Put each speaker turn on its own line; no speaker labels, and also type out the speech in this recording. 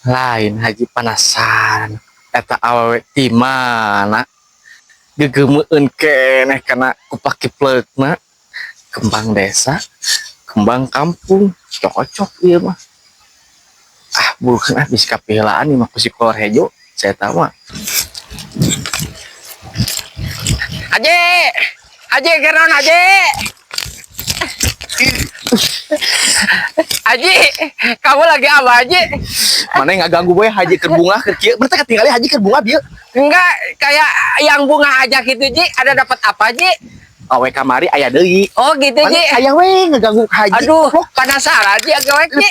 Lain, Haji penasaran eta awewe di mana, gegemeun keneh kana kupak kipleukna. Kembang desa, kembang kampung, cocok ieu mah. Ah, bukan ah, bisa kapihelaan ieu mah ku si kolor hejo saya tahu mah.
Haji, Haji keron, Haji. Haji, kamu lagi apa, Haji?
Mana nggak ganggu boy, Haji keur bungah keur kieu. Berarti ketinggalan Haji keur bungah bieu.
Enggak, kayak yang bunga aja gitu, Ji. Ada dapat apa, Ji?
Awe kamari aya deui.
Oh, gitu,
Mana
Ji.
Aya we ngeganggu Haji.
Aduh, penasaran, Ji, agak, Ji.